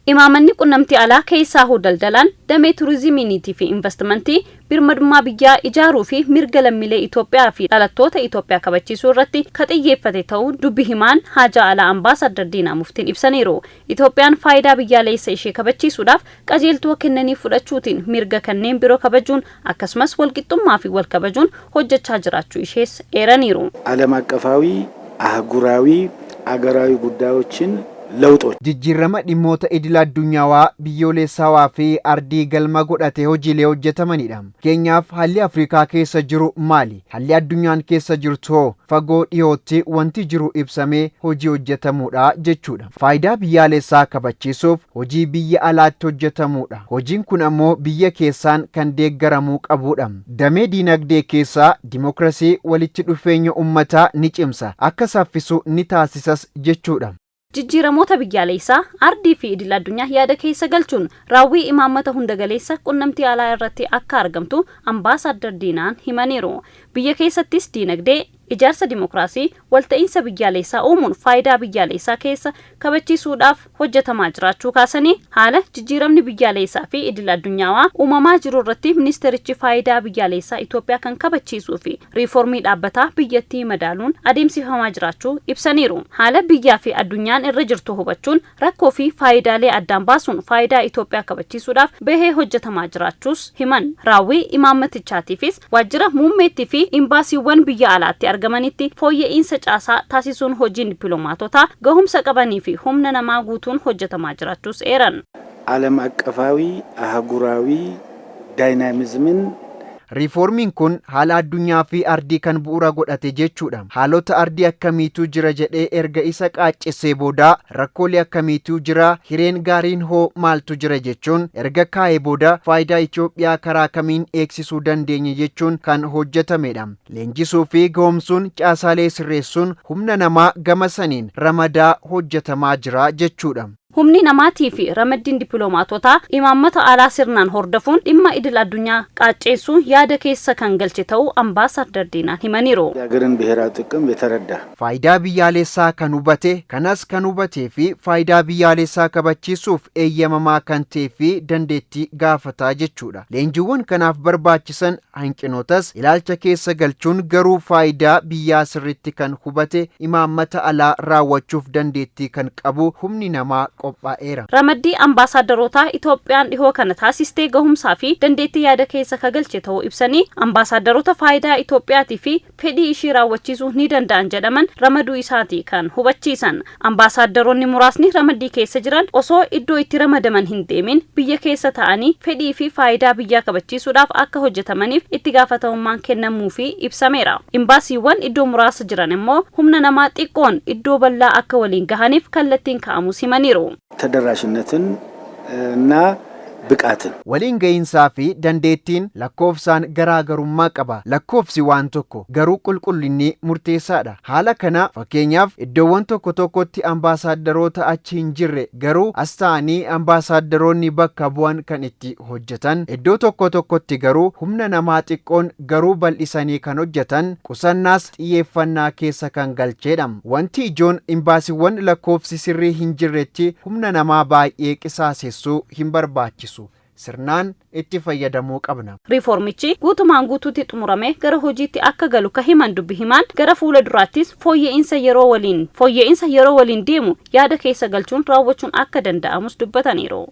Imaamanni qunnamtii alaa keessaahuu daldalaan damee turizimiiniitii fi investimentii birmadummaa biyyaa ijaaruu fi mirga lammiilee Itoophiyaa fi dhalattoota Itoophiyaa kabachiisuu irratti ka xiyyeeffate ta'uu dubbi himaan haajaa alaa Ambaasaddar Diinaa Muftiin ibsaniiru. Itoophiyaan faayidaa biyyaalessa ishee kabachiisuudhaaf qajeeltoo kennanii fudhachuutiin mirga kanneen biroo kabajuun akkasumas walqixxummaa fi wal kabajuun hojjechaa jiraachuu ishees eeraniiru. ዓለም አቀፋዊ፣ አህጉራዊ፣ አገራዊ ጉዳዮችን ለውጦች Jijjiirama dhimmoota idil addunyaawaa, biyyoolessaawaa fi ardii galma godhatee hojiilee hojjetamanidha. Fakkeenyaaf, haalli Afrikaa keessa jiru maali? Haalli addunyaan keessa jirtu hoo? Fagoo dhiyootti wanti jiru ibsamee hojii hojjetamudha jechuudha. Faayidaa biyyaalessaa kabachiisuuf hojii biyya alaatti hojjetamudha. Hojiin kun ammoo biyya keessaan kan deeggaramuu qabudha. Damee diinagdee keessaa dimokiraasii, walitti dhufeenya uummataa ni cimsa. Akka saffisu ni taasisas jechuudha. Jijjiiramoota biyyaalessaa, ardii fi idil addunyaa yaada keessa galchuun raawwii imaammata hunda galeessa qunnamtii alaa irratti akka argamtu Ambaasaddar Diinaan himaniiru. Biyya keessattis diinagdee, ijaarsa dimokiraasii, walta'iinsa biyyaalessaa uumuun faayidaa biyyaalessaa keessa kabachiisuudhaaf hojjetamaa jiraachuu kaasanii, haala jijjiiramni biyyaalessaa fi idil addunyaawaa uumamaa jiru irratti ministerichi faayidaa biyyaalessaa Itoophiyaa kan kabachiisuu fi riiformii dhaabbataa biyyattii madaaluun adeemsifamaa jiraachuu ibsaniiru. Haala biyyaa fi addunyaan irra jirtu hubachuun rakkoo fi faayidaalee addaan baasuun faayidaa Itoophiyaa kabachiisuudhaaf bahee hojjetamaa jiraachuus himan. Raawwii imaammatichaatiifis waajjira muummeettii fi imbaasiiwwan biyya alaatti argamanitti fooyya'insa caasaa taasisuun hojiin dippiloomaatotaa gahumsa qabanii fi humna namaa guutuun hojjetamaa jiraachuus eeran. ዓለም አቀፋዊ፣ አህጉራዊ ዳይናሚዝምን Riiformiin kun haala addunyaa fi ardii kan bu'uura godhate jechuudha. Haalota ardii akkamiitu jira jedhee erga isa qaaccessee booda, rakkoolee akkamiitu jira, hireen gaariin hoo maaltu jira jechuun erga kaa'ee booda, faayidaa Itoophiyaa karaa kamiin eegsisuu dandeenya jechuun kan hojjetamedha. Leenjisuu fi gahomsuun, caasaalee sirreessuun, humna namaa gama saniin ramadaa hojjetamaa jira jechuudha. Humni namaatii fi ramaddiin dippiloomaatotaa imaammata alaa sirnaan hordofuun dhimma idil addunyaa qaacceessuu yaada keessa kan galche ta'uu Ambaasaddar Diinaan himaniiru. የሀገርን ብሔራዊ ጥቅም የተረዳ Faayidaa biyyaalessaa kan hubate, kanas kan hubatee fi faayidaa biyyaalessaa kabachiisuuf eeyyamamaa kan ta'ee fi dandeettii gaafataa jechuudha. Leenjiiwwan kanaaf barbaachisan hanqinootas ilaalcha keessa galchuun, garuu faayidaa biyyaa sirriitti kan hubate, imaammata alaa raawwachuuf dandeettii kan qabu humni namaa qophaa'eera. Ramaddii ambaasaaddarootaa Itoophiyaan dhihoo kana taasistee gahumsaa fi dandeettii yaada keessa ka galche ta'uu ibsanii, ambaasaaddaroota faayidaa Itoophiyaatii fi fedhii ishii raawwachiisuu ni danda'an jedhaman ramaduu isaati kan hubachiisan. Ambaasaaddaroonni muraasni ramaddii keessa jiran osoo iddoo itti ramadaman hin deemin biyya keessa ta'anii fedhii fi faayidaa biyyaa kabachiisuudhaaf akka hojjetamaniif itti gaafatamummaan kennamuufi ibsameera. Imbaasiiwwan iddoo muraasa jiran immoo humna namaa xiqqoon iddoo bal'aa akka waliin gahaniif kallattiin ka'amus himaniiru. ተደራሽነትን እና ብቃትን Waliin ga'iinsaa fi dandeettiin lakkoofsaan garaagarummaa qaba. Lakkoofsi waan tokko, garuu qulqullinni murteessaadha. Haala kana fakkeenyaaf iddoowwan tokko tokkotti ambaasaaddaroota achi hin jirre garuu as ta'anii ambaasaaddaroonni bakka bu'an kan itti hojjetan, iddoo tokko tokkotti garuu humna namaa xiqqoon garuu bal'isanii kan hojjetan, qusannaas xiyyeeffannaa keessa kan galcheedha. Wanti ijoon imbaasiiwwan lakkoofsi sirrii hin jirretti humna namaa baay'ee qisaasessuu hin barbaachisu. Sirnaan itti fayyadamuu qabna. Riiformichi guutumaan guutuutti xumuramee gara hojiitti akka galu ka himan dubbi himaan, gara fuula duraattis fooyya'insa yeroo waliin deemu yaada keessa galchuun raawwachuun akka danda'amus dubbataniiru.